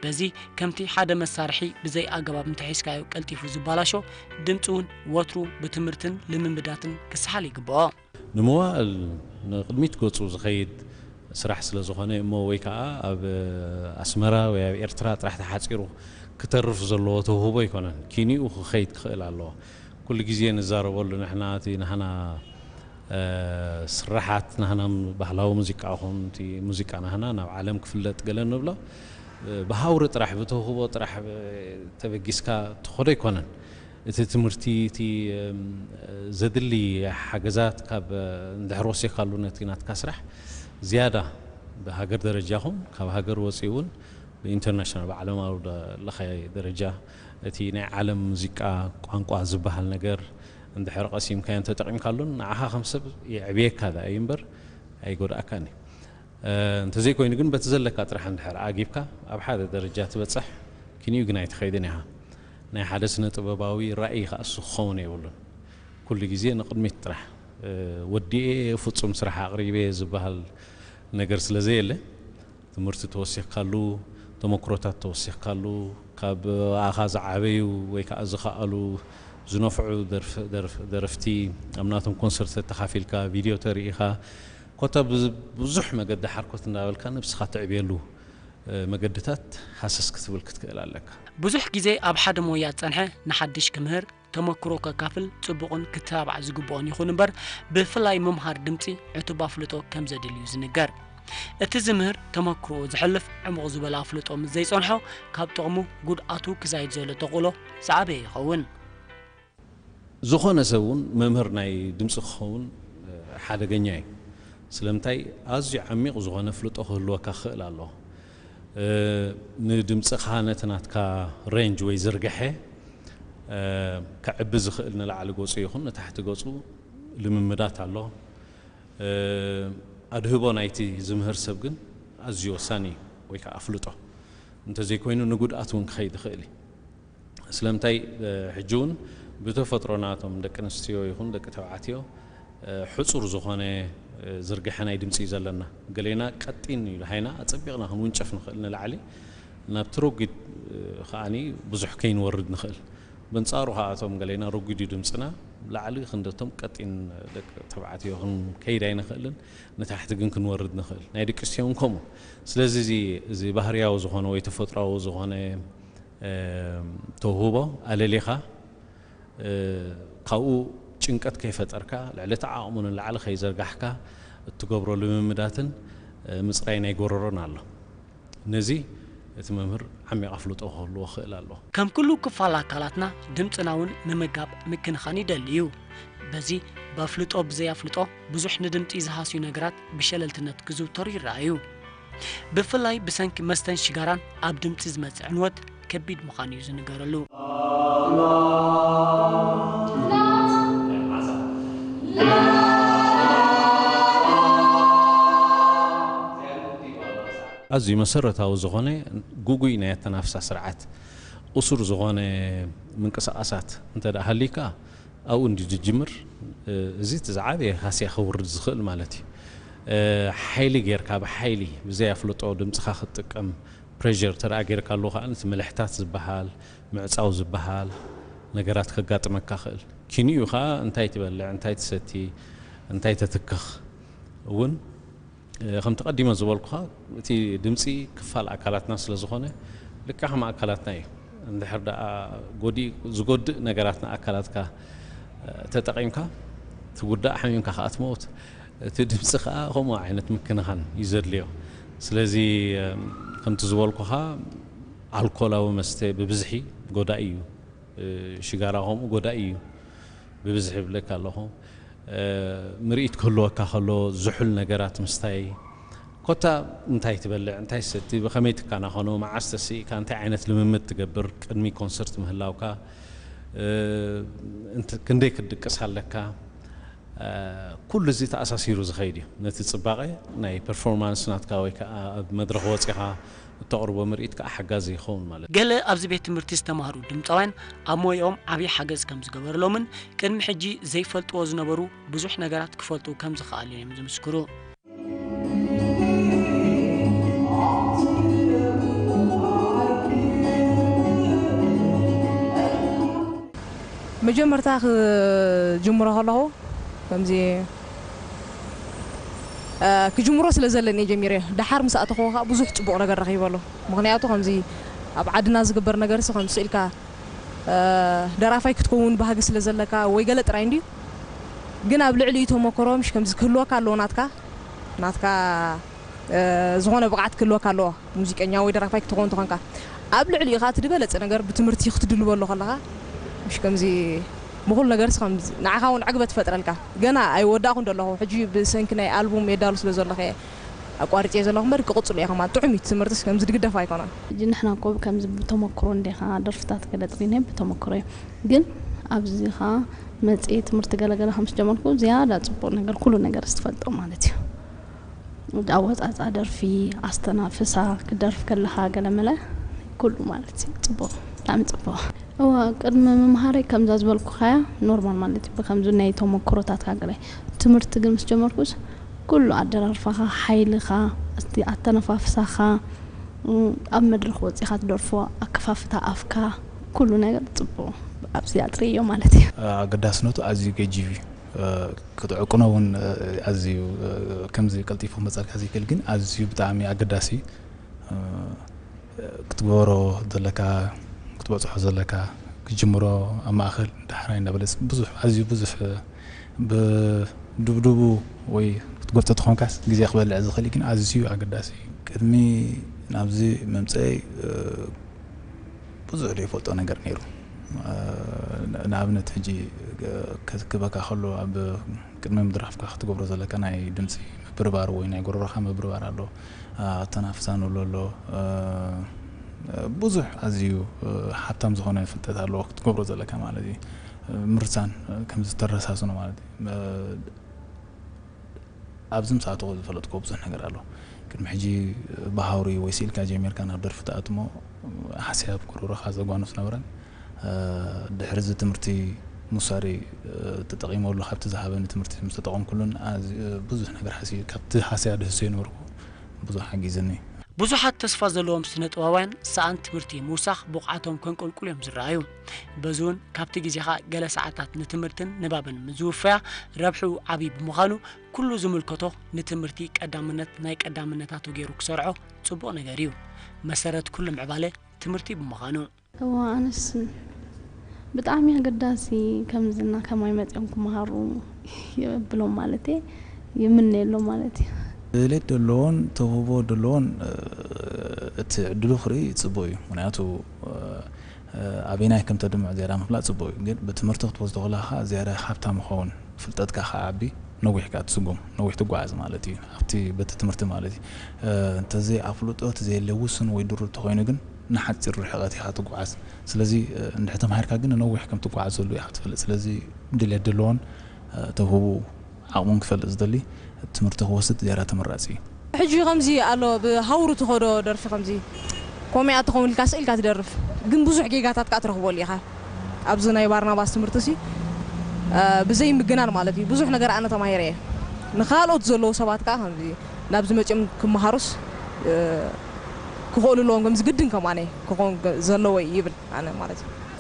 በዚ ከምቲ ሓደ መሳርሒ ብዘይ ኣገባብ እንተሒዝካዮ ቀልጢፉ ዝበላሾ፣ ድምፂ እውን ወትሩ ብትምህርትን ልምምዳትን ክሰሓል ይግብኦ። ንምዋእል ንቕድሚት ገፁ ዝኸይድ ስራሕ ስለ ዝኾነ እሞ ወይ ከዓ ኣብ ኣስመራ ወይ ኣብ ኤርትራ ጥራሕ ተሓፂሩ ክተርፍ ዘለዎ ተውህቦ ኣይኮነን። ኪኒኡ ክኸይድ ክኽእል ኣለዎ። ኩሉ ግዜ ንዛረበሉ ንሕና እቲ ናህና ስርሓት ናህና ባህላዊ ሙዚቃ ኹን እቲ ሙዚቃ ናህና ናብ ዓለም ክፍለጥ ገለ ንብሎ ብሃውሪ ጥራሕ ብተውህቦ ጥራሕ ተበጊስካ ትኸዶ ኣይኮነን። እቲ ትምህርቲ እቲ ዘድሊ ሓገዛት ካብ እንድሕር ወሲኻሉ ነቲ ናትካ ስራሕ ዝያዳ ብሃገር ደረጃ ኹን ካብ ሃገር ወፂኡ እውን ብኢንተርናሽናል ብዓለማዊ ለኸ ደረጃ እቲ ናይ ዓለም ሙዚቃ ቋንቋ ዝበሃል ነገር እንድሕር ቀሲምካዮን ተጠቒምካሉን ንዓኻ ከም ሰብ የዕብየካ ዳ እዩ እምበር ኣይጎድኣካን እዩ። እንተዘይኮይኑ ግን በቲ ዘለካ ጥራሕ እንድሕር ኣጊብካ ኣብ ሓደ ደረጃ ትበፅሕ ኪንኡ ግን ኣይትኸይድን ኢኻ። ናይ ሓደ ስነ ጥበባዊ ራእይ ከዓ እሱ ክኸውን የብሉን። ኩሉ ግዜ ንቕድሚት ጥራሕ ወዲኤ ፍፁም ስራሕ ኣቕሪበ ዝበሃል ነገር ስለ ዘየለ ትምህርቲ ተወሲኽካሉ፣ ተመክሮታት ተወሲኽካሉ፣ ካብ ኣኻ ዝዓበዩ ወይ ከዓ ዝኸኣሉ ዝነፍዑ ደርፍቲ ኣብ ናቶም ኮንሰርት ተተኻፊልካ ቪድዮ ተርኢኻ ኮታ ብዙሕ መገዲ ሓርኮት እንዳበልካ ነብስኻ ትዕብየሉ መገድታት ሃሰስ ክትብል ክትክእል ኣለካ። ብዙሕ ግዜ ኣብ ሓደ ሞያ ዝጸንሐ ንሓድሽ ክምህር ተመክሮ ከካፍል ጽቡቕን ክተባባዕ ዝግብኦን ይኹን እምበር ብፍላይ ምምሃር ድምጺ ዕቱብ ኣፍልጦ ከም ዘድልዩ ዝንገር። እቲ ዝምህር ተመክሮኡ ዘሕልፍ ዕሙቕ ዝበለ ኣፍልጦ ምስ ዘይጸንሖ ካብ ጥቕሙ ጉድኣቱ ክዛይድ ዘሎ ተኽእሎ ዝዓበየ ይኸውን። ዝኾነ ሰብ እውን መምህር ናይ ድምፂ ክኸውን ሓደገኛ እዩ። ስለምንታይ ኣዝዩ ዓሚቕ ዝኾነ ፍልጦ ክህልወካ ክኽእል ኣለዎ። ንድምፅኻ ነቲ ናትካ ሬንጅ ወይ ዝርግሐ ከዕቢ ዝኽእል ንላዕሊ ገፁ ይኹን ንታሕቲ ገፁ ልምምዳት ኣሎ። ኣድህቦ ናይቲ ዝምህር ሰብ ግን ኣዝዩ ወሳኒ እዩ ወይ ከዓ ኣፍልጦ እንተዘይኮይኑ ንጉድኣት እውን ክኸይድ ይኽእል እዩ። ስለምንታይ ሕጂ እውን ብተፈጥሮና እቶም ደቂ ኣንስትዮ ይኹን ደቂ ተባዕትዮ ሕፁር ዝኾነ ዝርግሐ ናይ ድምፂ እዩ ዘለና። ገሌና ቀጢን ኢሉ ሃይና ኣፀቢቕና ክንውንጨፍ ንኽእል ንላዕሊ ናብቲ ረጒድ ከዓኒ ብዙሕ ከይንወርድ ንኽእል። በንፃሩ ከዓ እቶም ገሌና ረጒድ እዩ ድምፅና ላዕሊ ክንደቶም ቀጢን ደቂ ተባዕትዮ ክንከይድ ኣይንኽእልን። ንታሕቲ ግን ክንወርድ ንኽእል ናይ ደቂ ኣንስትዮ እውን ከምኡ። ስለዚ እዚ ባህርያዊ ዝኾነ ወይ ተፈጥሮዊ ዝኾነ ተውህቦ ኣለሊኻ ካብኡ ጭንቀት ከይፈጠርካ ልዕሊ እቲ ዓቕሙ ንላዕሊ ከይዘርጋሕካ እትገብሮ ልምምዳትን ምፅራይ ናይ ጎረሮን ኣሎ። ነዚ እቲ መምህር ዓሚቕ ኣፍልጦ ክህልዎ ክእል ኣለዎ። ከም ኩሉ ክፋል ኣካላትና ድምፅና እውን ምምጋብ ምክንኻን ይደሊ እዩ። በዚ በፍልጦ ብዘይ ኣፍልጦ ብዙሕ ንድምፂ ዝሃስዩ ነገራት ብሸለልትነት ክዝውተሩ ይረኣዩ። ብፍላይ ብሰንኪ መስተን ሽጋራን ኣብ ድምፂ ዝመፅእ ዕንወት ከቢድ ምዃኑ እዩ ዝንገረሉ። ኣዝዩ መሰረታዊ ዝኾነ ጉጉይ ናይ ኣተናፍሳ ስርዓት እሱር ዝኾነ ምንቅስቃሳት እንተ ደኣ ሃልዩካ ኣብኡ እንዲ ዝጅምር እዚ እቲ ዝዓበየ ሃስያ ከውርድ ዝኽእል ማለት እዩ። ሓይሊ ጌርካ ብሓይሊ ብዘይ ኣፍልጦ ድምፅኻ ክትጥቀም ፕሬር ተደኣ ጌርካ ኣለዉ ከዓ እቲ ምልሕታት ዝበሃል ምዕፃው ዝበሃል ነገራት ከጋጥመካ ክእል ኪንኡ ከዓ እንታይ ትበልዕ እንታይ ትሰቲ እንታይ ተትክኽ እውን ከምቲ ቀዲመ ዝበልኩኻ እቲ ድምፂ ክፋል ኣካላትና ስለ ዝኾነ ልክዕ ከም ኣካላትና እዩ። እንድሕር ደኣ ጎዲ ዝጎድእ ነገራት ንኣካላትካ ተጠቒምካ ትጉዳእ ሓሚምካ ከዓ ትመውት። እቲ ድምፂ ከዓ ከምኡ ዓይነት ምክንኻን እዩ ዘድልዮ። ስለዚ ከምቲ ዝበልኩኻ ኣልኮላዊ መስተ ብብዝሒ ጎዳኢ እዩ። ሽጋራ ከምኡ ጎዳኢ እዩ። ብብዝሒ ይብለካ ኣለኹ። ምርኢት ክህልወካ ከሎ ዝሑል ነገራት ምስታይ ኮታ እንታይ ትበልዕ እንታይ ትሰቲ ብኸመይ ትከናኸኖ መዓስ ተስኢካ እንታይ ዓይነት ልምምድ ትገብር ቅድሚ ኮንሰርት ምህላውካ ክንደይ ክትድቅስ ኣለካ ኩሉ እዚ ተኣሳሲሩ ዝኸይድ እዩ ነቲ ፅባቐ ናይ ፐርፎርማንስ ናትካ ወይ ከዓ ኣብ መድረኽ ወፂኻ እተቕርቦ ምርኢት ከዓ ሓጋዚ ይኸውን ማለት እዩ። ገለ ኣብዚ ቤት ትምህርቲ ዝተማህሩ ድምፃውያን ኣብ ሞይኦም ዓብዪ ሓገዝ ከም ዝገበረሎምን ቅድሚ ሕጂ ዘይፈልጥዎ ዝነበሩ ብዙሕ ነገራት ክፈልጡ ከም ዝኸኣሉን እዮም ዝምስክሩ። መጀመርታ ክጅምሮ ከለኹ ከምዚ፣ እ፣ ክጅምሮ ስለ ዘለኒ እየ ጀሚረ። ደሓር ምስ ኣተኽዎ ከኣ ብዙሕ ጽቡቕ ነገር ረኺበ ኣለኹ። ምኽንያቱ ከምዚ ኣብ ዓድና ዝግበር ነገርሲ ከምዚ ስኢልካ፣ እ፣ ደራፋይ ክትከውን ባህጊ ስለ ዘለካ ወይ ገለ ጥራይ እንድዩ። ግን ኣብ ልዕሊኡ ተመክሮ ምሽ ከምዚ ክህልወካ ኣለዎ ናትካ፣ ናትካ፣ እ፣ ዝኾነ ብቕዓት ክህልወካ ኣለዎ። ሙዚቀኛ ወይ ደራፋይ ክትኸውን ተኾንካ፣ ኣብ ልዕሊኡ ኸኣ እቲ ዝበለጸ ነገር ብትምህርቲ ክትድልበሉ ከለኻ፣ ምሽ ከምዚ ብኹሉ ነገርሲ ከምዚ ንዓኻ እውን ዕግበት ትፈጥረልካ። ገና ኣይወዳእኩን ዘለኹ፣ ሕጂ ብሰንኪ ናይ ኣልቡም የዳሉ ስለ ዘለኹ እየ ኣቋሪጸ ዘለኹ እምበር፣ ክቕጽሎ እየ ከማን። ጥዑም እዩ እቲ ትምህርትስ፣ ከምዚ ድግደፍ ኣይኮነን። ሕጂ ንሕና እኮ ከምዚ ብተመክሮ እንዲኻ ደርፍታት ገለ ጥሪነ ብተመክሮ እዩ። ግን ኣብዚ ኸኣ መጽየ ትምህርቲ ገለገለ ከም ዝጀመርኩ ዝያዳ ጽቡቕ ነገር፣ ኩሉ ነገር ዝፈልጦ ማለት እዩ። ኣወጻጻ ደርፊ፣ ኣስተናፍሳ፣ ክደርፍ ከለኻ ገለመለ፣ ኩሉ ማለት እዩ። ጽቡቕ፣ ብጣዕሚ ጽቡቕ። እዋ፣ ቅድሚ ምምሃረይ ከምዛ ዝበልኩኻያ ኖርማል ማለት እዩ። ብከምዚ ናይ ተመክሮታትካ ገለ ትምህርቲ ግን ምስ ጀመርኩስ፣ ኩሉ ኣደራርፋኻ፣ ሓይልኻ፣ እቲ ኣተነፋፍሳኻ፣ እ፣ ኣብ መድረኽ ወጺኻ ትደርፎ፣ ኣከፋፍታ ኣፍካ፣ ኩሉ ነገር ጽቡቕ። ኣብዚኣ ጥርዮ ማለት እዩ። ኣገዳስነቱ ኣዝዩ ገጂፍ እዩ። እ፣ ክትዕቅኖ እውን፣ እ፣ ኣዝዩ፣ እ፣ ከምዚ ቀልጢፉ ክመጸልካ ዘይክእል ግን ኣዝዩ ብጣዕሚ ኣገዳሲ እዩ። እ፣ ክትግበሮ ዘለካ፣ ክትበጽሖ ዘለካ፣ ክትጅምሮ ኣብ ማእከል ዳሕራይ እንዳበለ ብዙሕ፣ ኣዝዩ ብዙሕ፣ እ፣ ብድብድቡ ወይ ክትገልጾ ተኾንካስ ግዜ ክበልዕ ዝኽእል እዩ፣ ግን ኣዝዩ ኣገዳሲ እዩ። ቅድሚ ናብዚ ምምጸይ፣ እ፣ ብዙሕ ዘይፈልጦ ነገር ነይሩ። እ፣ ንኣብነት ሕጂ፣ እ፣ ከዝክበካ ከሎ ኣብ ቅድሚ ምድራፍካ ክትገብሮ ዘለካ ናይ ድምጺ ምብርባር ወይ ናይ ጎረሮኻ ምብርባር ኣሎ። እ፣ ኣተናፍሳ ንብሎ ኣሎ። እ፣ ብዙሕ ኣዝዩ፣ እ፣ ሃብታም ዝኾነ ፍልጠት ኣለዎ ክትገብሮ ዘለካ ማለት እዩ። እ፣ ምርሳን፣ እ፣ ከም ዝተረሳስኖ ማለት እዩ። እ፣ ኣብዚ ምስ ኣተኹ ዝፈለጥክዎ ብዙሕ ነገር ኣሎ። ቅድሚ ሕጂ ብሃውሪ ወይ ስኢልካ ጀሚርካ ናብ ደርፊ ትኣትሞ፣ ሓስያ ኣብ ጎረሮኻ ዘጓንፍ ነበረን። እ፣ ድሕሪ እዚ ትምህርቲ ምሳሪ፣ እ፣ ተጠቒመሉ፣ ካብቲ ዝሃበኒ ትምህርቲ ምስ ተጠቐምኩሉን ኣዝ-፣ እ፣ ብዙሕ ነገር ሓስየ፣ ካብቲ ሓስያ ድህሰዮ ነበርኩ፣ ብዙሕ ሓጊዝኒ። ብዙሓት ተስፋ ዘለዎም ስነ ጥበባውያን ሰኣን ትምህርቲ ምውሳኽ ብቕዓቶም ከንቆልቁል እዮም ዝረኣዩ። በዚ እውን ካብቲ ግዜኻ ገለ ሰዓታት ንትምህርትን ንባብን ምዝውፋያ ረብሕኡ ዓብዪ ብምዃኑ፣ ኩሉ ዝምልከቶ ንትምህርቲ ቀዳምነት ናይ ቀዳምነታቱ ገይሩ ክሰርዖ ጽቡቕ ነገር እዩ። መሰረት ኩሉ ምዕባለ ትምህርቲ ብምዃኑ። እዋ፣ ኣነስ ብጣዕሚ ኣገዳሲ፣ ከምዝና ከማይ መጺኦም ክመሃሩ የብሎም ማለት እየ፣ ይምነየሎም ማለት እዩ። ድሌት ደለዎን ተውህቦ ደለዎን፣ እ፣ እቲ ዕድሉ ክርኢ ጽቡቕ እዩ። ምኽንያቱ፣ እ፣ እ፣ ኣበይናይ ከም ተድምዕ ዝያዳ ምፍላጥ ጽቡቕ እዩ። ግን ብትምህርቲ ክትወስዶ ከለኻ ዝያዳ ሃብታም ይኸውን፣ ፍልጠትካ ክዓቢ፣ ነዊሕ ከኣ ትስጉም፣ ነዊሕ ትጓዓዝ ማለት እዩ። ኣብቲ በቲ ትምህርቲ ማለት እዩ። እ፣ እንተዘይ ኣፍልጦ፣ እቲ ዘየለ ውሱን ወይ ድሩት ተኾይኑ ግን ንሓጺር ርሕቀት ኢኻ ትጓዓዝ። ስለዚ፣ እ፣ እንድሕር ተማሂርካ ግን ነዊሕ ከም ትጓዓዘሉ ኢኻ ትፈልጥ። ስለዚ ድሌት ደለዎን፣ እ፣ ተውህቡ ዓቕሙን ክፈልጥ ዝደሊ ትምህርቲ ክወስድ ዝያዳ ተመራጺ እዩ። ሕጂ ከምዚ ኣሎ፣ ብሃውሩ ትኸዶ ደርፊ ከምዚ ኮሚያ ትኸውን ኢልካ ስኢልካ ትደርፍ፣ ግን ብዙሕ ጌጋታት ከኣ ትረኽበሉ ኢኻ። ኣብዚ ናይ ባርናባስ ትምህርቲ ሲ፣ እ፣ ብዘይ ምግናን ማለት እዩ፣ ብዙሕ ነገር ኣነ ተማሂረ እየ። ንኻልኦት ዘለዉ ሰባት ከኣ ከምዚ ናብዚ መጺኦም ክመሃሩስ፣ እ፣ ክኽእሉ ኣለዎም፣ ከምዚ ግድን ከማነ ክኾን ገ-፣ ዘለዎ እዩ ይብል ኣነ ማለት እዩ።